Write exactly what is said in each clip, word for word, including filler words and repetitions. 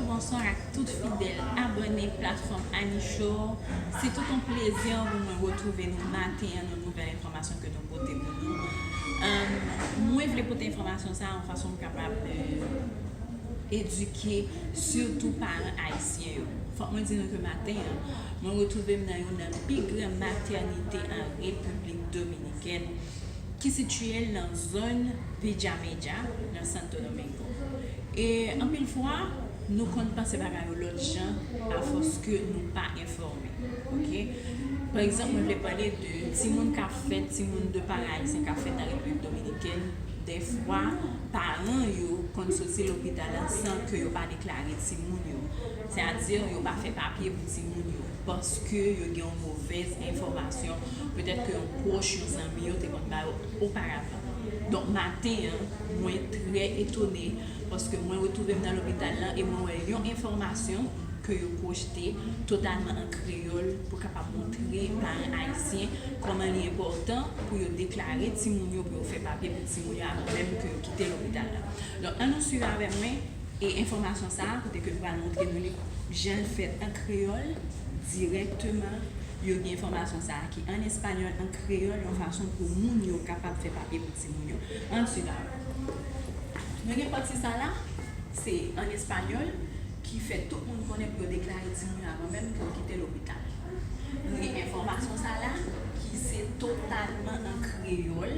Bonswa ak tout fidèl abòne platfòm Annie Show. Se tout yon plezi pou mwen retwouve nou maten an, yon nouvèl enfòmasyon ke nou pote pou nou. Ahn, mwen vle pote enfòmasyon sa a yon fason pou kapab, euh, edike sitou paran ayisyen yo. Fòk mwen di nou ke maten an, mwen retwouve m nan youn nan pi gran matènite an Repiblik Dominikèn, ki sitiye l nan zòn Villa Mella, nan Santo Domingo. E anpil fwa, nou konn panse bagay yo lòt jan, afòs ke nou pa enfòme. Ok? Pa egzanp, mwen vle pale de timoun k ap fèt, timoun de paran ayisyen k ap fèt nan Repiblik Dominikèn. Dèfwa, paran yo konn soti lopital la san ke yo pa deklare timoun yo. Sètadi, yo pa fè papye pou timoun yo, paske yo gen yon movèz enfòmasyon, petèt ke yon pwòch, yon zanmi yo te konn ba yo oparavan. Donk, maten an, mwen trè etone, paske mwen retwouve m nan lopital la e mwen wè yon enfòmasyon ke yo pwojte totalman an kreyòl pou kapab montre paran ayisyen kòman li enpòtan pou yo deklare timoun yo, pou yo fè papye pou timoun yo avan menm ke yo kite lopital la. Donk, ann nou swiv avè mwen e enfòmasyon sa a, kote ke nou pral montre nou li jan l fèt an kreyòl dirèkteman. Yo gen enfòmasyon sa a ki an espanyòl, an kreyòl, yon fason pou moun yo kapab fè papye pou timoun yo. Ann swiv avè m. Nou gen pati sa la, se an espanyòl, ki fè tout moun konnen pou yo deklare timoun yo avan menm ke yo kite lopital. Nou gen enfòmasyon sa la, ki se totalman an kreyòl,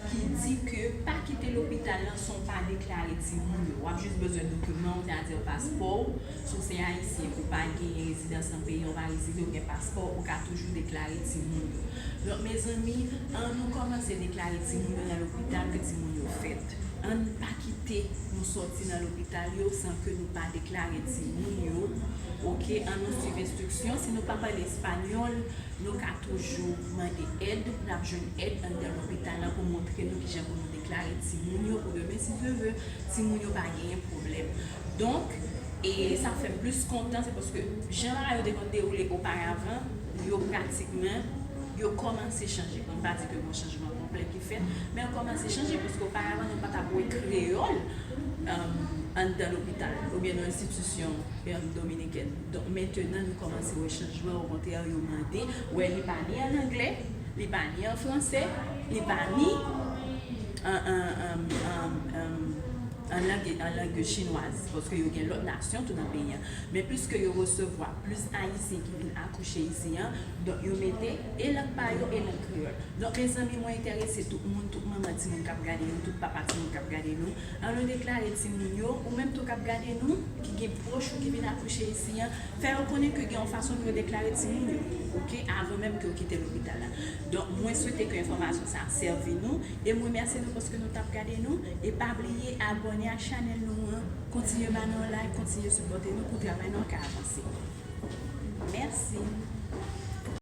ki di ke pa kite lopital lan san w pa deklare timoun yo. W ap jis bezwen dokiman w, sètadi paspò w. Si w se ayisyen, ou pa gen rezidans nan peyi a, ou pa rezide, ou gen paspò, ou ka toujou deklare timoun yo. Donk, mezanmi, ann nou kòmanse deklare timoun yo nan lopital ke timoun yo fèt. Ann pa kite nou sòti nan lopital yo san ke nou pa deklare timoun yo. Ok, ann nou swiv enstriksyon. Si nou pa pale espanyòl, nou ka toujou mande èd. N ap jwenn èd anndan lopital la pou montre nou kijan pou nou deklare timoun yo, pou demen, si Dye vle, timoun yo pa genyen pwoblèm. Donk, e sa k fè m plis kontan, se paske jan bagay yo te konn dewoule oparavan, yo pratikman, yo kòmanse chanje. Bon, m pa di ke gon chanjman konplè ki fèt, men yo kòmanse chanje, paske oparavan, nou pa t ap wè kreyòl, um, anndan lopital, oubyen nan enstitisyon, um, dominikèn. Donk, mentenan, nou kòmanse wè chanjman, okontrè, yo mande, wè, li pa ni an anglè, li pa ni an fransè, li pa ni an, an, an, an, an, an lang, an lang chinwaz, paske yo gen lòt nasyon tou nan peyi an. Men piske yo resevwa plis ayisyen ki vin akouche isi an, donk yo mete e lang pa yo e lang kreyòl. Donk, mezanmi, mwen enterese tout moun, tout manman timoun k ap gade nou, tout papa timoun k ap gade nou, ann nou deklare timoun yo, ou menm tou k ap gade nou, ki gen pwòch ou ki vin akouche isi an, fè yo konnen ke gen yon fason pou yo deklare timoun yo, ok, avan menm ke yo kite lopital la. Donk, mwen swete ke enfòmasyon sa a sèvi nou, e m remèsye nou paske nou t ap gade nou, e pa bliye abòne ak chanèl nou an, kontinye ba nou yon like, kontinye sipòte nou pou travay nou an ka avanse. Mèsi.